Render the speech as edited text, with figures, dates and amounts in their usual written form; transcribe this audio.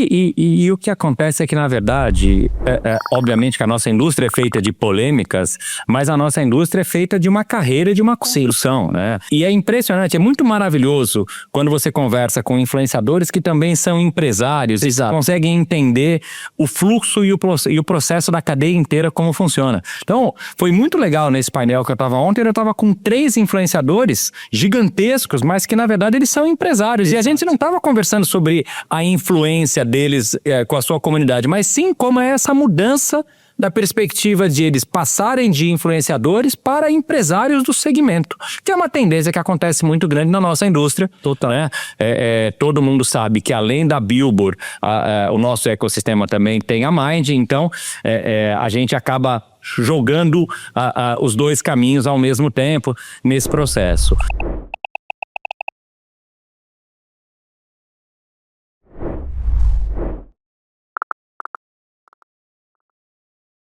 E o que acontece é que, na verdade, obviamente que a nossa indústria é feita de polêmicas, mas a nossa indústria é feita de uma carreira, de uma construção, né? E é impressionante, é muito maravilhoso quando você conversa com influenciadores que também são empresários, conseguem entender o fluxo e o processo da cadeia inteira, como funciona. Então, foi muito legal nesse painel que eu estava ontem, eu estava com 3 influenciadores gigantescos, mas que, na verdade, eles são empresários. E a gente não estava conversando sobre a influência deles com a sua comunidade, mas sim como é essa mudança da perspectiva de eles passarem de influenciadores para empresários do segmento, que é uma tendência que acontece muito grande na nossa indústria. Né? Todo mundo sabe que além da Billboard, o nosso ecossistema também tem a Mind, então a gente acaba jogando os 2 caminhos ao mesmo tempo nesse processo.